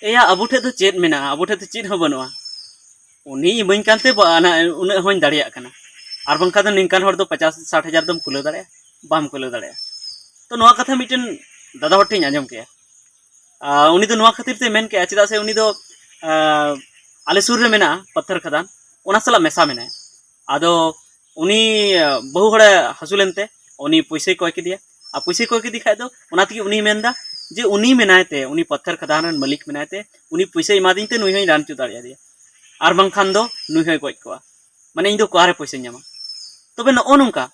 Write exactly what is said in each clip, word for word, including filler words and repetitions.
ᱮᱭᱟ, ᱟᱵᱚ ᱴᱷᱮᱡ ᱫᱚ ᱪᱮᱫ ᱢᱮᱱᱟᱜᱼᱟ? ᱟᱵᱚ ᱴᱷᱮᱡ ᱫᱚ ᱪᱮᱫ ᱦᱚᱸ ᱵᱟᱹᱱᱩᱜᱼᱟ᱾ ᱩᱱᱤ ᱤᱢᱟᱹᱧ ᱠᱟᱱᱛᱮ ᱵᱟ-, ᱚᱱᱟ, ᱩᱱᱟᱹᱜ ᱦᱚᱸᱧ ᱫᱟᱲᱮᱭᱟᱜ ᱠᱟᱱᱟ᱾ ᱟᱨ ᱵᱟᱝᱠᱷᱟᱱ ᱫᱚ ᱱᱤᱝᱠᱟᱱ ᱦᱚᱲ ᱫᱚ ᱯᱚᱪᱟᱥ ᱥᱟᱴ ᱦᱟᱡᱟᱨ ᱫᱚᱢ ᱠᱩᱞᱟᱹᱣ ᱫᱟᱲᱮᱭᱟᱜᱼᱟ? ᱵᱟᱢ ᱠᱩᱞᱟᱹᱣ ᱫᱟᱲᱮᱭᱟᱜᱼᱟ᱾ ᱛᱚ, ᱱᱚᱣᱟ ᱠᱟᱛᱷᱟ ᱢᱤᱫᱴᱮᱱ ᱫᱟᱫᱟ ᱦᱚᱲ ᱴᱷᱮᱱ ᱤᱧ ᱟᱸᱡᱚᱢ ᱠᱮᱜᱼᱟ᱾ ᱟᱨ ᱩᱱᱤ ᱫᱚ ᱱᱚᱣᱟ ᱠᱷᱟᱹᱛᱤᱨ ᱛᱮ ᱢᱮᱱ ᱠᱮᱜᱼᱟ, ᱪᱮᱫᱟᱜ ᱥᱮ ᱩᱱᱤ ᱫᱚ, ᱟᱨ, ᱟᱞᱮ ᱥᱩᱨ ᱨᱮ ᱢᱮᱱᱟᱜᱼᱟ ᱯᱟᱛᱷᱟᱨ ᱠᱷᱟᱫᱟᱱ, ᱚᱱᱟ ᱥᱟᱞᱟᱜ ᱢᱮᱥᱟ ᱢᱮᱱᱟᱭᱟ᱾ ᱟᱫᱚ ᱩᱱᱤ, ᱟᱨ, ᱵᱟᱹᱦᱩ ᱦᱚᱲᱮ ᱦᱟᱹᱥᱩ ᱞᱮᱱᱛᱮ ᱩᱱᱤ ᱯᱩᱭᱥᱟᱹᱭ ᱠᱚᱭ ᱠᱮᱫᱮᱭᱟ᱾ ᱟᱨ ᱯᱩᱭᱥᱟᱹᱭ ᱠᱚᱭ ᱠᱮᱫᱮ ᱠᱷᱟᱡ ᱫᱚ ᱚᱱᱟ ᱛᱮᱜᱮ ᱩᱱᱤᱭ ᱢᱮᱱᱫᱟ ᱡᱮ ᱩᱱᱤ ᱢᱮᱱᱟᱭ ᱛᱮ, ᱩᱱᱤ ᱯᱟᱛᱷᱟᱨ ᱠᱷᱟᱫᱟᱱ ᱨᱮᱱ ᱢᱟᱹᱞᱤᱠ ᱢᱮᱱᱟᱭ ᱛᱮ, ᱩᱱᱤ ᱯᱩᱭᱥᱟᱹᱭ ᱮᱢᱟᱫᱤᱧ ᱛᱮ ᱱᱩᱭ ᱦᱚᱸᱧ ᱨᱟᱱ ᱦᱚᱪᱚ ᱫᱟᱲᱮᱭᱟᱫᱮᱭᱟ, ᱟᱨ ᱵᱟᱝᱠᱷᱟᱱ ᱫᱚ ᱱᱩᱭ ᱦᱚᱸᱭ ᱜᱚᱡ ᱠᱚᱜᱼᱟ᱾ ᱢᱟᱱᱮ, ᱤᱧ ᱫᱚ ᱚᱠᱟᱨᱮ ᱯᱩᱭᱥᱟᱹᱧ ᱧᱟᱢᱟ? ᱛᱚᱵᱮ ᱱᱚᱜᱼᱚ ᱱᱚᱝᱠᱟ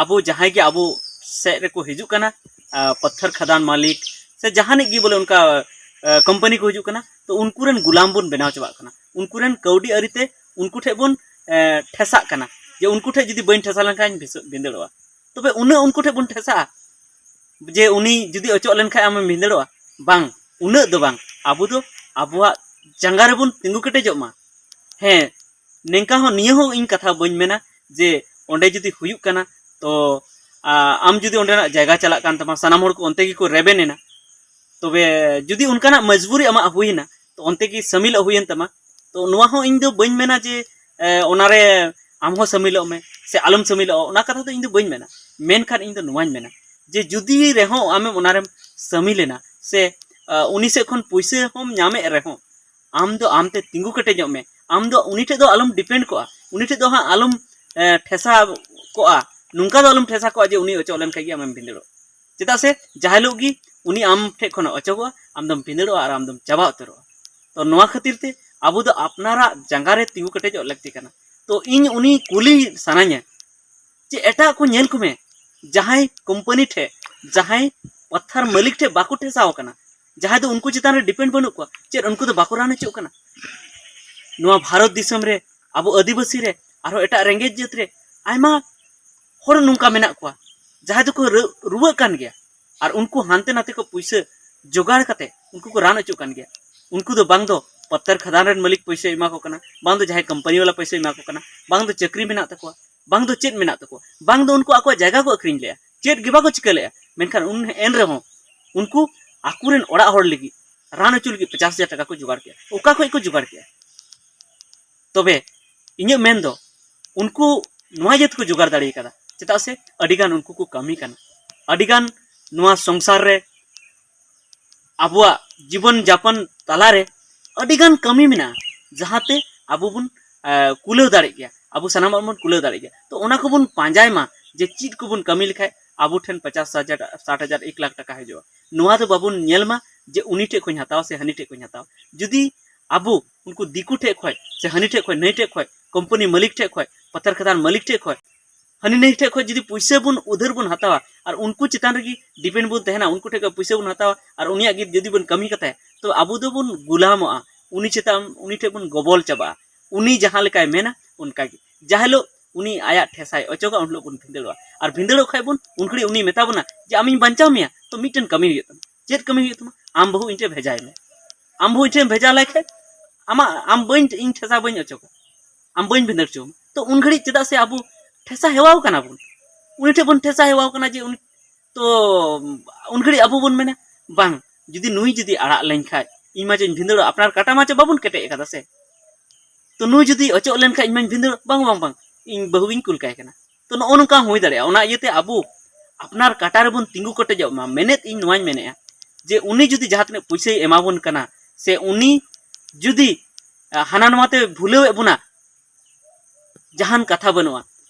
ᱟᱵᱚ ᱡᱟᱦᱟᱸᱭ ᱜᱮ ᱟᱵᱚ ᱥᱮᱫ ᱨᱮᱠᱚ ᱦᱤᱡᱩᱜ ᱠᱟᱱᱟ, ᱟᱨ, ᱯᱟᱛᱷᱟᱨ ᱠᱷᱟᱫᱟᱱ ᱢᱟᱹᱞᱤᱠ ᱥᱮ ᱡᱟᱦᱟᱱᱤᱡ ᱜᱮ ᱵᱚᱞᱮ ᱚᱱᱠᱟ, ᱟᱨ, ᱠᱳᱢᱯᱟᱱᱤ ᱠᱚ ᱦᱤᱡᱩᱜ ᱠᱟᱱᱟ, ᱛᱚ ᱩᱱᱠᱩ ᱨᱮᱱ ᱜᱩᱞᱟᱢ ᱵᱚᱱ ᱵᱮᱱᱟᱣ ᱪᱟᱵᱟᱜ ᱠᱟᱱᱟ᱾ ᱩᱱᱠᱩ ᱨᱮᱱ ᱠᱟᱹᱣᱰᱤ ᱟᱹᱨᱤ ᱛᱮ ᱩᱱᱠᱩ ᱴᱷᱮᱡ ᱵᱚᱱ, ᱟᱨ, ᱴᱷᱮᱥᱟᱜ ᱠᱟᱱᱟ, ᱡᱮ ᱩᱱᱠᱩ ᱴᱷᱮᱡ ᱡᱩᱫᱤ ᱵᱟᱹᱧ ᱴᱷᱮᱥᱟ ᱞᱮᱱᱠᱷᱟᱱ ᱵᱷᱤᱥᱟᱹ-, ᱵᱷᱤᱸᱫᱟᱹᱲᱚᱜᱼᱟ᱾ ᱛᱚᱵᱮ ᱩᱱᱟᱹᱜ ᱩᱱᱠᱩ ᱴᱷᱮᱡ ᱵᱚᱱ ᱴᱷᱮᱥᱟᱜᱼᱟ ᱡᱮ ᱩᱱᱤ ᱡᱩᱫᱤ ᱚᱪᱚᱜ ᱞᱮᱱᱠᱷᱟᱡ ᱟᱢᱮᱢ ᱵᱷᱤᱸᱫᱟᱹᱲᱚᱜᱼᱟ? ᱵᱟᱝ, ᱩᱱᱟᱹᱜ ᱫᱚ ᱵᱟᱝ᱾ ᱟᱵᱚ ᱫᱚ ᱟᱵᱚᱣᱟᱜ ᱡᱟᱸᱜᱟ ᱨᱮᱵᱚᱱ ᱛᱤᱸᱜᱩ ᱠᱮᱴᱮᱡᱚᱜ ᱢᱟ᱾ ᱦᱮᱸ, ᱱᱤᱝᱠᱟ ᱦᱚᱸ, ᱱᱤᱭᱟᱹ ᱦᱚᱸ ᱤᱧ ᱠᱟᱛᱷᱟ ᱵᱟᱹᱧ ᱢᱮᱱᱟ ᱡᱮ ᱚᱸᱰᱮ ᱡᱩᱫᱤ ᱦᱩᱭᱩᱜ ᱠᱟᱱᱟ, ᱛᱚ, ᱟ, ᱟᱢ ᱡᱩᱫᱤ ᱚᱸᱰᱮᱱᱟᱜ ᱡᱟᱭᱜᱟ ᱪᱟᱞᱟᱜ ᱠᱟᱱ ᱛᱟᱢᱟ, ᱥᱟᱱᱟᱢ ᱦᱚᱲ ᱠᱚ ᱚᱱᱛᱮ ᱜᱮᱠᱚ ᱨᱮᱵᱮᱱ ᱮᱱᱟ, ᱛᱚᱵᱮ ᱡᱩᱫᱤ ᱚᱱᱠᱟᱱᱟᱜ ᱢᱚᱡᱽᱵᱩᱨᱤ ᱟᱢᱟᱜ ᱦᱩᱭᱮᱱᱟ, ᱛᱚ ᱚᱱᱛᱮ ᱜᱮ ᱥᱟᱹᱢᱤᱞᱚᱜ ᱦᱩᱭᱮᱱ ᱛᱟᱢᱟ, ᱛᱚ ᱱᱚᱣᱟ ᱦᱚᱸ ᱤᱧ ᱫᱚ ᱵᱟᱹᱧ ᱢᱮᱱᱟ ᱡᱮ, ᱮ, ᱚᱱᱟᱨᱮ ᱟᱢ ᱦᱚᱸ ᱥᱟᱹᱢᱤᱞᱚᱜ ᱢᱮ ᱥᱮ ᱟᱞᱚᱢ ᱥᱟᱹᱢᱤᱞᱚᱜᱼᱟ, ᱚᱱᱟ ᱠᱟᱛᱷᱟ ᱫᱚ ᱤᱧ ᱫᱚ ᱵᱟᱹᱧ ᱢᱮᱱᱟ᱾ ᱢᱮᱱᱠᱷᱟᱱ ᱤᱧ ᱫᱚ ᱱᱚᱣᱟᱧ ᱢᱮᱱᱟ ᱡᱮ ᱡᱩᱫᱤ ᱨᱮᱦᱚᱸ ᱟᱢᱮᱢ ᱚᱱᱟᱨᱮᱢ ᱥᱟᱹᱢᱤᱞ ᱮᱱᱟ ᱥᱮ, ᱟ, ᱩᱱᱤ ᱥᱮᱫ ᱠᱷᱚᱱ ᱯᱩᱭᱥᱟᱹ ᱦᱚᱸᱢ ᱧᱟᱢᱮᱫ ᱨᱮᱦᱚᱸ, ᱟᱢ ᱫᱚ ᱟᱢᱛᱮ ᱛᱤᱸᱜᱩ ᱠᱮᱴᱮᱡᱚᱜ ᱢᱮ᱾ ᱟᱢ ᱫᱚ ᱩᱱᱤ ᱴᱷᱮᱡ ᱫᱚ ᱟᱞᱚᱢ ᱰᱤᱯᱮᱱᱰ ᱠᱚᱜᱼᱟ, ᱩᱱᱤ ᱴᱷᱮᱡ ᱫᱚ ᱦᱟᱸᱜ ᱟᱞᱚᱢ, ᱮ, ᱴᱷᱮᱥᱟ ᱠᱚᱜᱼᱟ, ᱱᱚᱝᱠᱟ ᱫᱚ ᱟᱞᱚᱢ ᱴᱷᱮᱥᱟ ᱠᱚᱜᱼᱟ ᱡᱮ ᱩᱱᱤ ᱚᱪᱚᱜ ᱞᱮᱱᱠᱷᱟᱡ ᱜᱮ ᱟᱢᱮᱢ ᱵᱷᱤᱸᱫᱟᱹᱲᱚᱜ᱾ ᱪᱮᱫᱟᱜ ᱥᱮ ᱡᱟᱦᱟᱸ ᱦᱤᱞᱳᱜ ᱜᱮ ᱩᱱᱤ ᱟᱢ ᱴᱷᱮᱡ ᱠᱷᱚᱱᱮ ᱚᱪᱚᱜᱚᱜᱼᱟ, ᱟᱢ ᱫᱚᱢ ᱵᱷᱤᱸᱫᱟᱹᱲᱚᱜᱼᱟ ᱟᱨ ᱟᱢ ᱫᱚᱢ ᱪᱟᱵᱟ ᱩᱛᱟᱹᱨᱚᱜᱼᱟ᱾ ᱛᱚ ᱱᱚᱣᱟ ᱠᱷᱟᱹᱛᱤᱨ ᱛᱮ ᱟᱵᱚ ᱫᱚ ᱟᱯᱱᱟᱨᱟᱜ ᱡᱟᱸᱜᱟ ᱨᱮ ᱛᱤᱸᱜᱩ ᱠᱮᱴᱮᱡᱚᱜ ᱞᱟᱹᱠᱛᱤ ᱠᱟᱱᱟ᱾ ᱛᱚ ᱤᱧ ᱩᱱᱤ ᱠᱩᱞᱤ ᱥᱟᱱᱟᱧᱟ ᱡᱮ ᱮᱴᱟᱜ ᱠᱚ ᱧᱮᱞ ᱠᱚᱢᱮ, ᱡᱟᱦᱟᱸᱭ ᱠᱳᱢᱯᱟᱱᱤ ᱴᱷᱮᱡ, ᱡᱟᱦᱟᱸᱭ ᱯᱟᱛᱷᱟᱨ ᱢᱟᱹᱞᱤᱠ ᱴᱷᱮᱡ ᱵᱟᱠᱚ ᱴᱷᱮᱥᱟᱣ ᱠᱟᱱᱟ, ᱡᱟᱦᱟᱸᱭ ᱫᱚ ᱩᱱᱠᱩ ᱪᱮᱛᱟᱱ ᱨᱮ ᱰᱤᱯᱮᱱᱰ ᱵᱟᱹᱱᱩᱜ ᱠᱚᱣᱟ, ᱪᱮᱫ ᱩᱱᱠᱩ ᱫᱚ ᱵᱟᱠᱚ ᱨᱟᱱ ᱦᱚᱪᱚᱜ ᱠᱟᱱᱟ? ᱱᱚᱣᱟ ᱵᱷᱟᱨᱚᱛ ᱫᱤᱥᱚᱢ ᱨᱮ, ᱟᱵᱚ ᱟᱹᱫᱤᱵᱟᱹᱥᱤ ᱨᱮ, ᱟᱨᱦᱚᱸ ᱮᱴᱟᱜ ᱨᱮᱸᱜᱮᱡ ᱡᱟᱹᱛ ᱨᱮ ᱟᱭᱢᱟ ᱦᱚᱲ ᱱᱚᱝᱠᱟ ᱢᱮᱱᱟᱜ ᱠᱚᱣᱟ, ᱡᱟᱦᱟᱸᱭ ᱫᱚᱠᱚ ᱨᱩ-, ᱨᱩᱣᱟᱹᱜ ᱠᱟᱱ ᱜᱮᱭᱟ, ᱟᱨ ᱩᱱᱠᱩ ᱦᱟᱱᱛᱮ ᱱᱟᱛᱮ ᱠᱚ ᱯᱩᱭᱥᱟᱹ ᱡᱚᱜᱟᱲ ᱠᱟᱛᱮ ᱩᱱᱠᱩ ᱠᱚ ᱨᱟᱱ ᱦᱚᱪᱚᱜ ᱠᱟᱱ ᱜᱮᱭᱟ᱾ ᱩᱱᱠᱩ ᱫᱚ ᱵᱟᱝ ᱫᱚ ᱯᱟᱛᱷᱟᱨ ᱠᱷᱟᱫᱟᱱ ᱨᱮᱱ ᱢᱟᱹᱞᱤᱠ ᱯᱩᱭᱥᱟᱹᱭ ᱮᱢᱟ ᱠᱚ ᱠᱟᱱᱟ, ᱵᱟᱝ ᱫᱚ ᱡᱟᱦᱟᱸᱭ ᱠᱳᱢᱯᱟᱱᱤ ᱵᱟᱞᱟ ᱯᱩᱭᱥᱟᱹᱭ ᱮᱢᱟ ᱠᱚ ᱠᱟᱱᱟ, ᱵᱟᱝ ᱫᱚ ᱪᱟᱹᱠᱨᱤ ᱢᱮᱱᱟᱜ ᱛᱟᱠᱚᱣᱟ, ᱵᱟᱝ ᱫᱚ ᱪᱮᱫ ᱢᱮᱱᱟᱜ ᱛᱟᱠᱚᱣᱟ, ᱵᱟᱝ ᱫᱚ ᱩᱱᱠᱩ ᱟᱠᱚᱣᱟᱜ ᱡᱟᱭᱜᱟ ᱠᱚ ᱟᱹᱠᱷᱨᱤᱧ ᱞᱮᱜᱼᱟ, ᱪᱮᱫ ᱜᱮ ᱵᱟᱠᱚ ᱪᱤᱠᱟᱹ ᱞᱮᱜᱼᱟ, ᱢᱮᱱᱠᱷᱟᱱ ᱩᱱ, ᱮᱱ ᱨᱮᱦᱚᱸ ᱩᱱᱠᱩ ᱟᱠᱚᱨᱮᱱ ᱚᱲᱟᱜ ᱦᱚᱲ ᱞᱟᱹᱜᱤᱫ, ᱨᱟᱱ ᱦᱚᱪᱚ ᱞᱟᱹᱜᱤᱫ ᱯᱚᱪᱟᱥ ᱦᱟᱡᱟᱨ ᱴᱟᱠᱟ ᱠᱚ ᱡᱚᱜᱟᱲ ᱠᱮᱜᱼᱟ᱾ ᱚᱠᱟ ᱠᱷᱚᱱ ᱠᱚ ᱡᱚᱜᱟᱲ ᱠᱮᱜᱼᱟ? ᱛᱚᱵᱮ ᱤᱧᱟᱹᱜ ᱢᱮᱱ ᱫᱚ, ᱩᱱᱠᱩ ᱱᱚᱣᱟ ᱤᱭᱟᱹ ᱛᱮᱠᱚ ᱡᱚᱜᱟᱲ ᱫᱟᱲᱮ ᱠᱟᱫᱟ, ᱪᱮᱫᱟᱜ ᱥᱮ ᱟᱹᱰᱤ ᱜᱟᱱ ᱩᱱᱠᱩ ᱠᱚ ᱠᱟᱹᱢᱤ ᱠᱟᱱᱟ, ᱟᱹᱰᱤ ᱜᱟᱱ ᱱᱚᱣᱟ ᱥᱚᱝᱥᱟᱨ ᱨᱮ, ᱟᱵᱚᱣᱟᱜ ᱡᱤᱵᱚᱱ ᱡᱟᱯᱚᱱ ᱛᱟᱞᱟᱨᱮ ᱟᱹᱰᱤ ᱜᱟᱱ ᱠᱟᱹᱢᱤ ᱢᱮᱱᱟᱜᱼᱟ, ᱡᱟᱦᱟᱸᱛᱮ ᱟᱵᱚ ᱵᱚᱱ, ᱮ, ᱠᱩᱞᱟᱹᱣ ᱫᱟᱲᱮᱜ ᱜᱮᱭᱟ, ᱟᱵᱚ ᱥᱟᱱᱟᱢᱟᱜ ᱵᱚᱱ ᱠᱩᱞᱟᱹᱣ ᱫᱟᱲᱮᱜ ᱜᱮᱭᱟ᱾ ᱛᱚ ᱚᱱᱟ ᱠᱚᱵᱚᱱ ᱯᱟᱸᱡᱟᱭ ᱢᱟ, ᱡᱮ ᱪᱮᱫ ᱠᱚᱵᱚᱱ ᱠᱟᱹᱢᱤ ᱞᱮᱠᱷᱟᱡ ᱟᱵᱚ ᱴᱷᱮᱱ ᱯᱚᱪᱟᱥ ᱦᱟᱡᱟᱨ, ᱥᱟᱴ ᱦᱟᱡᱟᱨ, ᱮᱠ ᱞᱟᱠᱷ ᱴᱟᱠᱟ ᱦᱤᱡᱩᱜᱼᱟ᱾ ᱱᱚᱣᱟ ᱫᱚ ᱵᱟᱵᱚᱱ ᱧᱮᱞ ᱢᱟ ᱡᱮ ᱩᱱᱤ ᱴᱷᱮᱡ ᱠᱷᱚᱱ ᱦᱟᱛᱟᱣᱟ ᱥᱮ ᱦᱟᱹᱱᱤ ᱴᱷᱮᱡ ᱠᱷᱚᱱ ᱦᱟᱛᱟᱣᱟ᱾ ᱡᱩᱫᱤ ᱟᱵᱚ ᱩᱱᱠᱩ ᱫᱤᱠᱩ ᱴᱷᱮᱡ ᱠᱷᱚᱡ ᱥᱮ ᱦᱟᱹᱱᱤ ᱴᱷᱮᱡ ᱠᱷᱚᱡ, ᱱᱟᱹᱭ ᱴᱷᱮᱡ ᱠᱷᱚᱡ, ᱠᱳᱢᱯᱟᱱᱤ ᱢᱟᱹᱞᱤᱠ ᱴᱷᱮᱡ ᱠᱷᱚᱡ, ᱯᱟᱛᱷᱟᱨ ᱠᱷᱟᱫᱟᱱ ᱢᱟᱹᱞᱤᱠ ᱴᱷᱮᱡ ᱠᱷᱚᱡ, ᱦᱟᱹᱱᱤ ᱱᱟᱹᱭ ᱴᱷᱮᱡ ᱠᱷᱚᱡ ᱡᱩᱫᱤ ᱯᱩᱭᱥᱟᱹ ᱵᱚᱱ ᱩᱫᱷᱟᱹᱨ ᱵᱚᱱ ᱦᱟᱛᱟᱣᱟ ᱟᱨ ᱩᱱᱠᱩ ᱪᱮᱛᱟᱱ ᱨᱮᱜᱮ ᱰᱤᱯᱮᱱᱰ ᱵᱚᱱ ᱛᱟᱦᱮᱱᱟ, ᱩᱱᱠᱩ ᱴᱷᱮᱡ ᱠᱷᱚᱡ ᱯᱩᱭᱥᱟᱹ ᱵᱚᱱ ᱦᱟᱛᱟᱣᱟ ᱟᱨ ᱩᱱᱤᱭᱟᱜ ᱜᱮ ᱡᱩᱫᱤ ᱵᱚᱱ ᱠᱟᱹᱢᱤ ᱠᱟᱛᱟᱭᱟ, ᱛᱚ ᱟᱵᱚ ᱫᱚᱵᱚᱱ ᱜᱩᱞᱟᱢᱚᱜᱼᱟ, ᱩᱱᱤ ᱪᱮᱛᱟᱱ, ᱩᱱᱤ ᱴᱷᱮᱡ ᱵᱚᱱ ᱜᱚᱵᱚᱞ ᱪᱟᱵᱟᱜᱼᱟ᱾ ᱩᱱᱤ ᱡᱟᱦᱟᱸ ᱞᱮᱠᱟᱭ ᱢᱮᱱᱟ ᱚᱱᱠᱟ ᱜᱮ᱾ ᱡᱟᱦᱟᱸ ᱦᱤᱞᱳᱜ ᱩᱱᱤ ᱟᱭᱟᱜ ᱴᱷᱮᱥᱟᱭ ᱚᱪᱚᱜᱟ, ᱩᱱ ᱦᱤᱞᱳᱜ ᱵᱚᱱ ᱵᱷᱤᱸᱫᱟᱹᱲᱚᱜᱼᱟ᱾ ᱟᱨ ᱵᱷᱤᱸᱫᱟᱹᱲᱚᱜ ᱠᱷᱟᱡ ᱵᱚᱱ, ᱩᱱ ᱜᱷᱟᱹᱲᱤᱡ ᱩᱱᱤ ᱢᱮᱛᱟ ᱵᱚᱱᱟ ᱡᱮ, "ᱟᱢᱤᱧ ᱵᱟᱧᱪᱟᱣ ᱢᱮᱭᱟ, ᱛᱚ ᱢᱤᱫᱴᱮᱱ ᱠᱟᱹᱢᱤ ᱦᱩᱭᱩᱜ ᱛᱟᱢᱟ᱾ ᱪᱮᱫ ᱠᱟᱹᱢᱤ ᱦᱩᱭᱩᱜ ᱛᱟᱢᱟ? ᱟᱢ ᱵᱟᱹᱦᱩ ᱤᱧ ᱴᱷᱮᱱ ᱵᱷᱮᱡᱟᱭ ᱢᱮ᱾ ᱟᱢ ᱵᱟᱹᱦᱩ ᱤᱧ ᱴᱷᱮᱱ ᱵᱷᱮᱡᱟ ᱞᱮᱠᱷᱟᱡ ᱟᱢᱟᱜ, ᱟᱢ ᱵᱟᱹᱧ, ᱤᱧ ᱴᱷᱮᱥᱟ ᱵᱟᱹᱧ ᱚᱪᱚᱜᱟ, ᱟᱢ ᱵᱟᱹᱧ ᱵᱷᱤᱸᱫᱟᱹᱲ ᱦᱚᱪᱚ ᱟᱢᱟ᱾" ᱛᱚ ᱩᱱ ᱜᱷᱟᱹᱲᱤᱡ ᱪᱮᱫᱟᱜ ᱥᱮ ᱟᱵᱚ ᱴᱷᱮᱥᱟ ᱦᱮᱣᱟᱣ ᱠᱟᱱᱟ ᱵᱚᱱ, ᱩᱱᱤ ᱴᱷᱮᱡ ᱵᱚᱱ ᱴᱷᱮᱥᱟ ᱦᱮᱣᱟᱣ ᱠᱟᱱᱟ ᱡᱮ ᱩᱱᱤ, ᱛᱚ ᱩᱱ ᱜᱷᱟᱹᱲᱤᱡ ᱟᱵᱚ ᱵᱚᱱ ᱢᱮᱱᱟ, "ᱵᱟᱝ, ᱡᱩᱫᱤ ᱱᱩᱭ ᱡᱩᱫᱤ ᱟᱲᱟᱜ ᱞᱮᱱ ᱠᱷᱟᱡ ᱤᱧ ᱢᱟ ᱪᱮᱫ ᱤᱧ ᱵᱷᱤᱸᱫᱟᱹᱲᱚᱜ?" ᱟᱯᱱᱟᱨ ᱠᱟᱴᱟ ᱢᱟ ᱪᱮᱫ ᱵᱟᱵᱚᱱ ᱠᱮᱴᱮᱡ ᱟᱠᱟᱫᱟ ᱥᱮ, ᱛᱚ ᱱᱩᱭ ᱡᱩᱫᱤ ᱚᱪᱚᱜ ᱞᱮᱱ ᱠᱷᱟᱡ ᱤᱧ ᱢᱟᱧ ᱵᱷᱤᱸᱫᱟᱹᱲ, "ᱵᱟᱝ, ᱵᱟᱝ, ᱵᱟᱝ, ᱤᱧ ᱵᱟᱹᱦᱩ ᱜᱤᱧ ᱠᱩᱞ ᱠᱟᱭ ᱠᱟᱱᱟ᱾" ᱛᱚ ᱱᱚᱜᱼᱚ ᱱᱚᱝᱠᱟ ᱦᱚᱸ ᱦᱩᱭ ᱫᱟᱲᱮᱭᱟᱜᱼᱟ᱾ ᱚᱱᱟ ᱤᱭᱟᱹᱛᱮ ᱟᱵᱚ ᱟᱯᱱᱟᱨ ᱠᱟᱴᱟ ᱨᱮᱵᱚᱱ ᱛᱤᱸᱜᱩ ᱠᱮᱴᱮᱡᱚᱜ ᱢᱟ᱾ ᱢᱮᱱᱮᱫ ᱤᱧ ᱱᱚᱣᱟᱧ ᱢᱮᱱᱮᱫᱼᱟ ᱡᱮ ᱩᱱᱤ ᱡᱩᱫᱤ ᱡᱟᱦᱟᱸ ᱛᱤᱱᱟᱹᱜ ᱯᱩᱭᱥᱟᱹᱭ ᱮᱢᱟᱵᱚᱱ ᱠᱟᱱᱟ ᱥᱮ ᱩᱱᱤ ᱡᱩᱫᱤ, ᱟ, ᱦᱟᱱᱟ ᱱᱚᱣᱟ ᱛᱮ ᱵᱷᱩᱞᱟᱹᱣᱮᱫ ᱵᱚᱱᱟ, ᱡᱟᱦᱟᱱ ᱠᱟᱛᱷᱟ ᱵᱟᱹᱱᱩᱜᱼᱟ᱾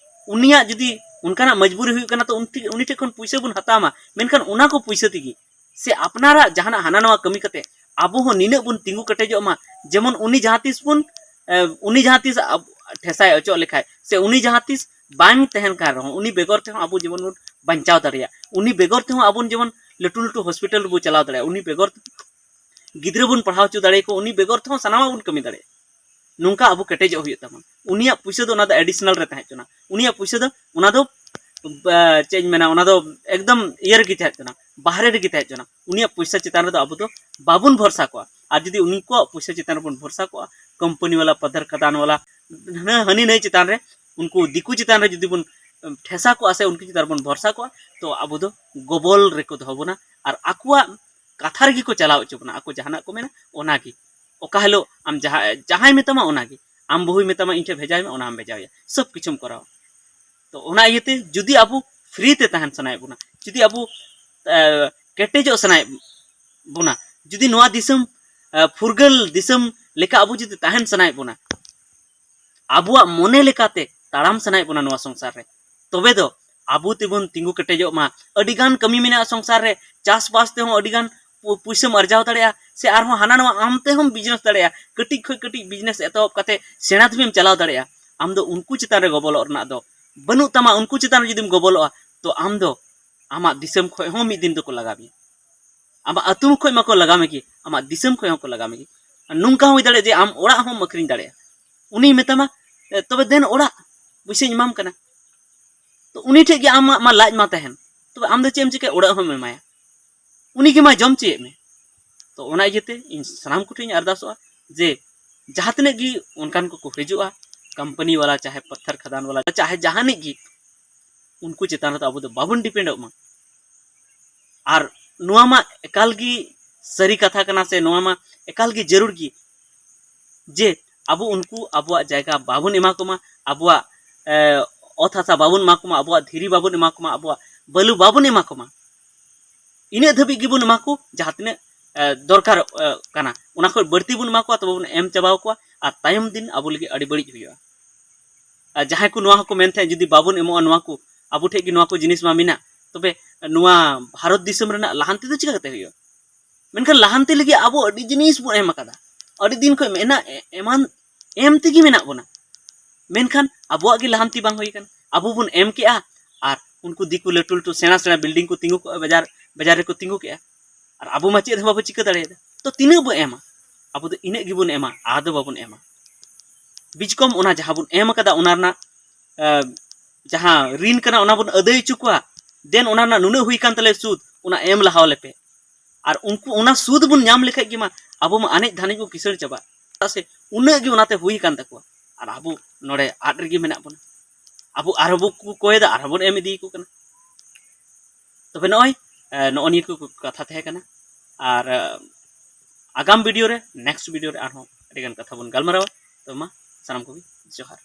ᱩᱱᱤᱭᱟᱜ ᱡᱩᱫᱤ ᱚᱱᱠᱟᱱᱟᱜ ᱢᱚᱡᱽᱵᱩᱨᱤ ᱦᱩᱭᱩᱜ ᱠᱟᱱᱟ, ᱛᱚ ᱩᱱ ᱴᱷᱮ-, ᱩᱱᱤ ᱴᱷᱮᱱ ᱠᱷᱚᱱ ᱯᱩᱭᱥᱟᱹ ᱵᱚᱱ ᱦᱟᱛᱟᱣ ᱢᱟ, ᱢᱮᱱᱠᱷᱟᱱ ᱚᱱᱟ ᱠᱚ ᱯᱩᱭᱥᱟᱹ ᱛᱮᱜᱮ ᱥᱮ ᱟᱯᱱᱟᱨᱟᱜ ᱡᱟᱦᱟᱱᱟᱜ ᱦᱟᱱᱟ ᱱᱟᱣᱟ ᱠᱟᱹᱢᱤ ᱠᱟᱛᱮ ᱟᱵᱚ ᱦᱚᱸ ᱱᱤᱱᱟᱹᱜ ᱵᱚᱱ ᱛᱤᱸᱜᱩ ᱠᱮᱴᱮᱡᱚᱜ ᱢᱟ, ᱡᱮᱢᱚᱱ ᱩᱱᱤ ᱡᱟᱦᱟᱸ ᱛᱤᱥ ᱵᱚᱱ, ᱮ, ᱩᱱᱤ ᱡᱟᱦᱟᱸ ᱛᱤᱥ ᱟᱵ-, ᱴᱷᱮᱥᱟᱭ ᱚᱪᱚᱜ ᱞᱮᱠᱷᱟᱡ ᱥᱮ ᱩᱱᱤ ᱡᱟᱦᱟᱸ ᱛᱤᱥ ᱵᱟᱝ ᱛᱟᱦᱮᱱ ᱠᱟᱱ ᱨᱮᱦᱚᱸ, ᱩᱱᱤ ᱵᱮᱜᱚᱨ ᱛᱮᱦᱚᱸ ᱟᱵᱚ ᱡᱮᱢᱚᱱ ᱵᱚᱱ ᱵᱟᱧᱪᱟᱣ ᱫᱟᱲᱮᱭᱟᱜ, ᱩᱱᱤ ᱵᱮᱜᱚᱨ ᱛᱮᱦᱚᱸ ᱟᱵᱚ ᱡᱮᱢᱚᱱ ᱞᱟᱹᱴᱩ ᱞᱟᱹᱴᱩ ᱦᱚᱥᱯᱤᱴᱟᱞ ᱨᱮᱵᱚ ᱪᱟᱞᱟᱣ ᱫᱟᱲᱮᱭᱟᱜ, ᱩᱱᱤ ᱵᱮᱜᱚᱨ ᱜᱤᱫᱽᱨᱟᱹ ᱵᱚᱱ ᱯᱟᱲᱦᱟᱣ ᱦᱚᱪᱚ ᱫᱟᱲᱮᱭᱟᱠᱚ, ᱩᱱᱤ ᱵᱮᱜᱚᱨ ᱛᱮᱦᱚᱸ ᱥᱟᱱᱟᱢᱟᱜ ᱵᱚᱱ ᱠᱟᱹᱢᱤ ᱫᱟᱲᱮᱭᱟᱜᱼᱟ᱾ ᱱᱚᱝᱠᱟ ᱟᱵᱚ ᱠᱮᱴᱮᱡᱚᱜ ᱦᱩᱭᱩᱜ ᱛᱟᱵᱚᱱᱟ᱾ ᱩᱱᱤᱭᱟᱜ ᱯᱩᱭᱥᱟᱹ ᱫᱚ ᱚᱱᱟ ᱫᱚ additional ᱨᱮ ᱛᱟᱦᱮᱸ ᱦᱚᱪᱚᱱᱟ᱾ ᱩᱱᱤᱭᱟᱜ ᱯᱩᱭᱥᱟᱹ ᱫᱚ ᱚᱱᱟ ᱫᱚ, ᱵᱟ-, ᱪᱮᱫ ᱤᱧ ᱢᱮᱱᱟ, ᱚᱱᱟ ᱫᱚ ᱮᱠᱫᱚᱢ ᱤᱭᱟᱹ ᱨᱮᱜᱮ ᱛᱟᱦᱮᱸ ᱦᱚᱪᱚᱱᱟ, ᱵᱟᱦᱨᱮ ᱨᱮᱜᱮ ᱛᱟᱦᱮᱸ ᱦᱚᱪᱚᱱᱟ᱾ ᱩᱱᱤᱭᱟᱜ ᱯᱩᱭᱥᱟᱹ ᱪᱮᱛᱟᱱ ᱨᱮᱫᱚ ᱟᱵᱚ ᱫᱚ ᱵᱟᱵᱚᱱ ᱵᱷᱚᱨᱥᱟ ᱠᱚᱜᱼᱟ᱾ ᱟᱨ ᱡᱩᱫᱤ ᱩᱱᱠᱩᱣᱟᱜ ᱯᱩᱭᱥᱟᱹ ᱪᱮᱛᱟᱱ ᱨᱮᱵᱚᱱ ᱵᱷᱚᱨᱥᱟ ᱠᱚᱜᱼᱟ, ᱠᱳᱢᱯᱟᱱᱤ ᱵᱟᱞᱟ, ᱯᱟᱛᱷᱟᱨ ᱠᱷᱟᱫᱟᱱ ᱵᱟᱞᱟ, ᱦᱟᱹᱱᱤ ᱱᱟᱹᱭ ᱪᱮᱛᱟᱱ ᱨᱮ, ᱩᱱᱠᱩ ᱫᱤᱠᱩ ᱪᱮᱛᱟᱱ ᱨᱮ ᱡᱩᱫᱤ ᱵᱚᱱ ᱴᱷᱮᱥᱟ ᱠᱚᱜᱼᱟ ᱥᱮ ᱩᱱᱠᱩ ᱪᱮᱛᱟᱱ ᱨᱮᱵᱚᱱ ᱵᱷᱚᱨᱥᱟ ᱠᱚᱜᱼᱟ, ᱛᱚ ᱟᱵᱚ ᱫᱚ ᱜᱚᱵᱚᱞ ᱨᱮᱠᱚ ᱫᱚᱦᱚ ᱵᱚᱱᱟ᱾ ᱟᱨ ᱟᱠᱚᱣᱟᱜ ᱠᱟᱛᱷᱟ ᱨᱮᱜᱮ ᱠᱚ ᱪᱟᱞᱟᱣ ᱦᱚᱪᱚ ᱵᱚᱱᱟ᱾ ᱟᱠᱚ ᱡᱟᱦᱟᱱᱟᱜ ᱠᱚ ᱢᱮᱱᱟ, ᱚᱱᱟᱜᱮ᱾ ᱚᱠᱟ ᱦᱤᱞᱳᱜ ᱟᱢ ᱡᱟᱦᱟᱸ, ᱡᱟᱦᱟᱸᱭ ᱢᱮᱛᱟᱢᱟ, ᱚᱱᱟᱜᱮ᱾ ᱟᱢ ᱵᱟᱹᱦᱩᱭ ᱢᱮᱛᱟᱢᱟ, "ᱤᱧ ᱴᱷᱮᱱ ᱵᱷᱮᱡᱟᱭ ᱢᱮ", ᱚᱱᱟ ᱦᱚᱸᱢ ᱵᱷᱮᱡᱟᱣᱟᱭᱟ᱾ ᱥᱚᱵ ᱠᱤᱪᱷᱩᱢ ᱠᱚᱨᱟᱣᱟ᱾ ᱛᱚ, ᱚᱱᱟ ᱤᱭᱟᱹᱛᱮ ᱡᱩᱫᱤ ᱟᱵᱚ ᱯᱷᱨᱤ ᱛᱮ ᱛᱟᱦᱮᱱ ᱥᱟᱱᱟᱭᱮᱫ ᱵᱚᱱᱟ, ᱡᱩᱫᱤ ᱟᱵᱚ, ᱮ, ᱠᱮᱴᱮᱡᱚᱜ ᱥᱟᱱᱟᱭᱮᱫ ᱵᱚᱱᱟ, ᱡᱩᱫᱤ ᱱᱚᱣᱟ ᱫᱤᱥᱚᱢ, ᱮ, ᱯᱷᱩᱨᱜᱟᱹᱞ ᱫᱤᱥᱚᱢ ᱞᱮᱠᱟ ᱟᱵᱚ ᱡᱩᱫᱤ ᱛᱟᱦᱮᱱ ᱥᱟᱱᱟᱭᱮᱫ ᱵᱚᱱᱟ, ᱟᱵᱚᱣᱟᱜ ᱢᱚᱱᱮ ᱞᱮᱠᱟᱛᱮ ᱛᱟᱲᱟᱢ ᱥᱟᱱᱟᱭᱮᱫ ᱵᱚᱱᱟ ᱱᱚᱣᱟ ᱥᱚᱝᱥᱟᱨ ᱨᱮ, ᱛᱚᱵᱮ ᱫᱚ ᱟᱵᱚ ᱛᱮᱵᱚᱱ ᱛᱤᱸᱜᱩ ᱠᱮᱴᱮᱡᱚᱜ ᱢᱟ᱾ ᱟᱹᱰᱤᱜᱟᱱ ᱠᱟᱹᱢᱤ ᱢᱮᱱᱟᱜᱼᱟ ᱥᱚᱝᱥᱟᱨ ᱨᱮ, ᱪᱟᱥᱵᱟᱥ ᱛᱮᱦᱚᱸ ᱟᱹᱰᱤᱜᱟᱱ ᱯᱩ-, ᱯᱩᱭᱥᱟᱹᱢ ᱟᱨᱡᱟᱣ ᱫᱟᱲᱮᱭᱟᱜᱼᱟ, ᱥᱮ ᱟᱨᱦᱚᱸ ᱦᱟᱱᱟ ᱱᱟᱣᱟ ᱟᱢ ᱛᱮᱦᱚᱸᱢ ᱵᱤᱡᱽᱱᱮᱥ ᱫᱟᱲᱮᱭᱟᱜᱼᱟ᱾ ᱠᱟᱹᱴᱤᱡ ᱠᱷᱚᱱ ᱠᱟᱹᱴᱤᱡ ᱵᱤᱡᱽᱱᱮᱥ ᱮᱛᱚᱦᱚᱵ ᱠᱟᱛᱮ ᱥᱮᱬᱟ ᱫᱷᱟᱹᱵᱤᱡ ᱮᱢ ᱪᱟᱞᱟᱣ ᱫᱟᱲᱮᱭᱟᱜᱼᱟ᱾ ᱟᱢ ᱫᱚ ᱩᱱᱠᱩ ᱪᱮᱛᱟᱱ ᱨᱮ ᱜᱚᱵᱚᱞᱚᱜ ᱨᱮᱱᱟᱜ ᱫᱚ ᱵᱟᱹᱱᱩᱜ ᱛᱟᱢᱟ᱾ ᱩᱱᱠᱩ ᱪᱮᱛᱟᱱ ᱨᱮ ᱡᱩᱫᱤᱢ ᱜᱚᱵᱚᱞᱚᱜᱼᱟ, ᱛᱚ ᱟᱢ ᱫᱚ ᱟᱢᱟᱜ ᱫᱤᱥᱚᱢ ᱠᱷᱚᱱ ᱦᱚᱸ ᱢᱤᱫ ᱫᱤᱱ ᱫᱚᱠᱚ ᱞᱟᱜᱟ ᱢᱮᱭᱟ᱾ ᱟᱢᱟᱜ ᱟᱹᱛᱩ ᱠᱷᱚᱱ ᱢᱟᱠᱚ ᱞᱟᱜᱟ ᱢᱮᱜᱮ, ᱟᱢᱟᱜ ᱫᱤᱥᱚᱢ ᱠᱷᱚᱱ ᱦᱚᱸᱠᱚ ᱞᱟᱜᱟ ᱢᱮᱜᱮ᱾ ᱟᱨ ᱱᱚᱝᱠᱟ ᱦᱚᱸ ᱦᱩᱭ ᱫᱟᱲᱮᱭᱟᱜᱼᱟ ᱡᱮ ᱟᱢ ᱚᱲᱟᱜ ᱦᱚᱸᱢ ᱟᱹᱠᱷᱨᱤᱧ ᱫᱟᱲᱮᱭᱟᱜᱼᱟ᱾ ᱩᱱᱤᱭ ᱢᱮᱛᱟᱢᱟ, "ᱮ, ᱛᱚᱵᱮ ᱫᱮᱱ ᱚᱲᱟᱜ ᱯᱩᱭᱥᱟᱹᱧ ᱮᱢᱟᱢ ᱠᱟᱱᱟ᱾" ᱛᱚ ᱩᱱᱤ ᱴᱷᱮᱡ ᱜᱮ ᱟᱢᱟᱜ ᱢᱟ ᱞᱟᱡ ᱢᱟ ᱛᱟᱦᱮᱱ, ᱛᱚᱵᱮ ᱟᱢ ᱫᱚ ᱪᱮᱫ ᱮᱢ ᱪᱤᱠᱟᱹᱭᱟ? ᱚᱲᱟᱜ ᱦᱚᱸᱢ ᱮᱢᱟᱭᱟ, ᱩᱱᱤ ᱜᱮ ᱢᱟᱭ ᱡᱚᱢ ᱦᱚᱪᱚᱭᱮᱫ ᱢᱮ᱾ ᱛᱚ ᱚᱱᱟ ᱤᱭᱟᱹᱛᱮ ᱤᱧ ᱥᱟᱱᱟᱢ ᱠᱚᱴᱷᱮᱱ ᱤᱧ ᱟᱨᱫᱟᱥᱚᱜᱼᱟ ᱡᱮ ᱡᱟᱦᱟᱸ ᱛᱤᱱᱟᱹᱜ ᱜᱮ ᱚᱱᱠᱟᱱ ᱠᱚᱠᱚ ᱦᱤᱡᱩᱜᱼᱟ, ᱠᱳᱢᱯᱟᱱᱤ ᱵᱟᱞᱟ, ᱪᱟᱦᱮ ᱯᱟᱛᱷᱟᱨ ᱠᱷᱟᱫᱟᱱ ᱵᱟᱞᱟ, ᱪᱟᱦᱮ ᱡᱟᱦᱟᱱᱤᱡ ᱜᱮ, ᱩᱱᱠᱩ ᱪᱮᱛᱟᱱ ᱨᱮᱫᱚ ᱟᱵᱚ ᱫᱚ ᱵᱟᱵᱚᱱ ᱰᱤᱯᱮᱱᱰᱚᱜ ᱢᱟ᱾ ᱟᱨ ᱱᱚᱣᱟ ᱢᱟ ᱮᱠᱟᱞ ᱜᱮ ᱥᱟᱹᱨᱤ ᱠᱟᱛᱷᱟ ᱠᱟᱱᱟ, ᱥᱮ ᱱᱚᱣᱟ ᱢᱟ ᱮᱠᱟᱞ ᱜᱮ ᱡᱟᱹᱨᱩᱲ ᱜᱮ ᱡᱮ ᱟᱵᱚ ᱩᱱᱠᱩ ᱟᱵᱚᱣᱟᱜ ᱡᱟᱭᱜᱟ ᱵᱟᱵᱚᱱ ᱮᱢᱟ ᱠᱚᱢᱟ, ᱟᱵᱚᱣᱟᱜ, ᱮ, ᱚᱛ ᱦᱟᱥᱟ ᱵᱟᱵᱚᱱ ᱮᱢᱟ ᱠᱚᱢᱟ, ᱟᱵᱚᱣᱟᱜ ᱫᱷᱤᱨᱤ ᱵᱟᱵᱚᱱ ᱮᱢᱟ ᱠᱚᱢᱟ, ᱟᱵᱚᱣᱟᱜ ᱵᱟᱹᱞᱩ ᱵᱟᱵᱚᱱ ᱮᱢᱟ ᱠᱚᱢᱟ᱾ ᱤᱱᱟᱹᱜ ᱫᱷᱟᱹᱵᱤᱡ ᱜᱮᱵᱚᱱ ᱮᱢᱟ ᱠᱚ ᱡᱟᱦᱟᱸ ᱛᱤᱱᱟᱹᱜ, ᱮ, ᱫᱚᱨᱠᱟᱨᱚᱜ, ᱮ, ᱠᱟᱱᱟ, ᱚᱱᱟ ᱠᱷᱚᱱ ᱵᱟᱹᱲᱛᱤ ᱵᱚᱱ ᱮᱢᱟ ᱠᱚᱣᱟ, ᱛᱚᱵᱮ ᱵᱚᱱ ᱮᱢ ᱪᱟᱵᱟᱣ ᱠᱚᱣᱟ, ᱟᱨ ᱛᱟᱭᱚᱢ ᱫᱤᱱ ᱟᱵᱚ ᱞᱟᱹᱜᱤᱫ ᱟᱹᱰᱤ ᱵᱟᱹᱲᱤᱡ ᱦᱩᱭᱩᱜᱼᱟ᱾ ᱟᱨ ᱡᱟᱦᱟᱸᱭ ᱠᱚ ᱱᱚᱣᱟ ᱦᱚᱸᱠᱚ ᱢᱮᱱ ᱛᱟᱦᱮᱸᱫ, ᱡᱩᱫᱤ ᱵᱟᱵᱚᱱ ᱮᱢᱚᱜᱼᱟ ᱱᱚᱣᱟ ᱠᱚ, ᱟᱵᱚ ᱴᱷᱮᱡ ᱜᱮ ᱱᱚᱣᱟ ᱠᱚ ᱡᱤᱱᱤᱥ ᱢᱟ ᱢᱮᱱᱟᱜ, ᱛᱚᱵᱮ ᱱᱚᱣᱟ ᱵᱷᱟᱨᱚᱛ ᱫᱤᱥᱚᱢ ᱨᱮᱱᱟᱜ ᱞᱟᱦᱟᱱᱛᱤ ᱫᱚ ᱪᱤᱠᱟ ᱠᱟᱛᱮ ᱦᱩᱭᱩᱜᱼᱟ? ᱢᱮᱱᱠᱷᱟᱱ ᱞᱟᱦᱟᱱᱛᱤ ᱞᱟᱹᱜᱤᱫ ᱟᱵᱚ ᱟᱹᱰᱤ ᱡᱤᱱᱤᱥ ᱵᱚᱱ ᱮᱢ ᱟᱠᱟᱫᱟ, ᱟᱹᱰᱤ ᱫᱤᱱ ᱠᱷᱚᱱ ᱢᱮᱱᱟᱜ, ᱮ-, ᱮᱢᱟᱱ, ᱮᱢ ᱛᱮᱜᱮ ᱢᱮᱱᱟᱜ ᱵᱚᱱᱟ᱾ ᱢᱮᱱᱠᱷᱟᱱ ᱟᱵᱚᱣᱟᱜ ᱜᱮ ᱞᱟᱦᱟᱱᱛᱤ ᱵᱟᱝ ᱦᱩᱭ ᱟᱠᱟᱱᱟ᱾ ᱟᱵᱚ ᱵᱚᱱ ᱮᱢ ᱠᱮᱜᱼᱟ, ᱟᱨ ᱩᱱᱠᱩ ᱫᱤᱠᱩ ᱞᱟᱹᱴᱩ ᱞᱟᱹᱴᱩ ᱥᱮᱬᱟ ᱥᱮᱬᱟ ᱵᱤᱞᱰᱤᱝ ᱠᱚ ᱛᱤᱸᱜᱩ ᱠᱚᱜᱼᱟ, ᱵᱟᱡᱟᱨ, ᱵᱟᱡᱟᱨ ᱨᱮᱠᱚ ᱛᱤᱸᱜᱩ ᱠᱮᱜᱼᱟ, ᱟᱨ ᱟᱵᱚ ᱢᱟ ᱪᱮᱫ ᱦᱚᱸ ᱵᱟᱵᱚ ᱪᱤᱠᱟᱹ ᱫᱟᱲᱮᱭᱟᱫᱟ᱾ ᱛᱚ ᱛᱤᱱᱟᱹᱜ ᱵᱚ ᱮᱢᱟ? ᱟᱵᱚ ᱫᱚ ᱤᱱᱟᱹᱜ ᱜᱮᱵᱚᱱ ᱮᱢᱟ, ᱟᱨ ᱫᱚ ᱵᱟᱵᱚᱱ ᱮᱢᱟ᱾ ᱵᱤᱡᱽ ᱠᱚᱢ ᱚᱱᱟ ᱡᱟᱦᱟᱸ ᱵᱚᱱ ᱮᱢ ᱟᱠᱟᱫᱟ, ᱚᱱᱟ ᱨᱮᱱᱟᱜ, ᱮ, ᱡᱟᱦᱟᱸ ᱨᱤᱱ ᱠᱟᱱᱟ, ᱚᱱᱟ ᱵᱚᱱ ᱟᱹᱫᱟᱹᱭ ᱦᱚᱪᱚ ᱠᱚᱣᱟ᱾ ᱫᱮᱱ ᱚᱱᱟ ᱨᱮᱱᱟᱜ ᱱᱩᱱᱟᱹᱜ ᱦᱩᱭ ᱠᱟᱱ ᱛᱟᱞᱮᱭᱟ ᱥᱩᱫ, ᱚᱱᱟ ᱮᱢ ᱞᱟᱦᱟ ᱟᱞᱮ ᱯᱮ᱾ ᱟᱨ ᱩᱱᱠᱩ ᱚᱱᱟ ᱥᱩᱫ ᱵᱚᱱ ᱧᱟᱢ ᱞᱮᱠᱷᱟᱡ ᱜᱮ ᱢᱟ ᱟᱵᱚ ᱢᱟ ᱟᱱᱮᱡ ᱫᱷᱟᱱᱮᱡ ᱵᱚᱱ ᱠᱤᱥᱟᱹᱬ ᱪᱟᱵᱟᱜ᱾ ᱪᱮᱫᱟᱜ ᱥᱮ ᱩᱱᱟᱹᱜ ᱜᱮ ᱚᱱᱟᱛᱮ ᱦᱩᱭ ᱠᱟᱱ ᱛᱟᱠᱚᱣᱟ, ᱟᱨ ᱟᱵᱚ ᱱᱚᱰᱮ ᱟᱫ ᱨᱮᱜᱮ ᱢᱮᱱᱟᱜ ᱵᱚᱱᱟ᱾ ᱟᱵᱚ ᱟᱨᱦᱚᱸ ᱵᱚ ᱠᱚ-, ᱠᱚᱭᱮᱫᱟ, ᱟᱨᱦᱚᱸ ᱵᱚᱱ ᱮᱢ ᱤᱫᱤᱭᱟᱠᱚ ᱠᱟᱱᱟ᱾ ᱛᱚᱵᱮ ᱱᱚᱜᱼᱚᱭ, ᱮ, ᱱᱚᱜᱼᱚ ᱱᱤᱭᱟᱹ ᱠᱚ ᱠᱟᱛᱷᱟ ᱛᱟᱦᱮᱸ ᱠᱟᱱᱟ᱾ ᱟᱨ ᱟᱜᱟᱢ ᱵᱷᱤᱰᱤᱭᱳ ᱨᱮ, ᱱᱮᱠᱥᱴ ᱵᱷᱤᱰᱤᱭᱳ ᱨᱮ ᱟᱨᱦᱚᱸ ᱟᱹᱰᱤᱜᱟᱱ ᱠᱟᱛᱷᱟ ᱵᱚᱱ ᱜᱟᱞᱢᱟᱨᱟᱣᱟ᱾ ᱛᱚ ᱢᱟ, ᱥᱟᱱᱟᱢ ᱠᱚᱜᱮ ᱡᱚᱦᱟᱨ᱾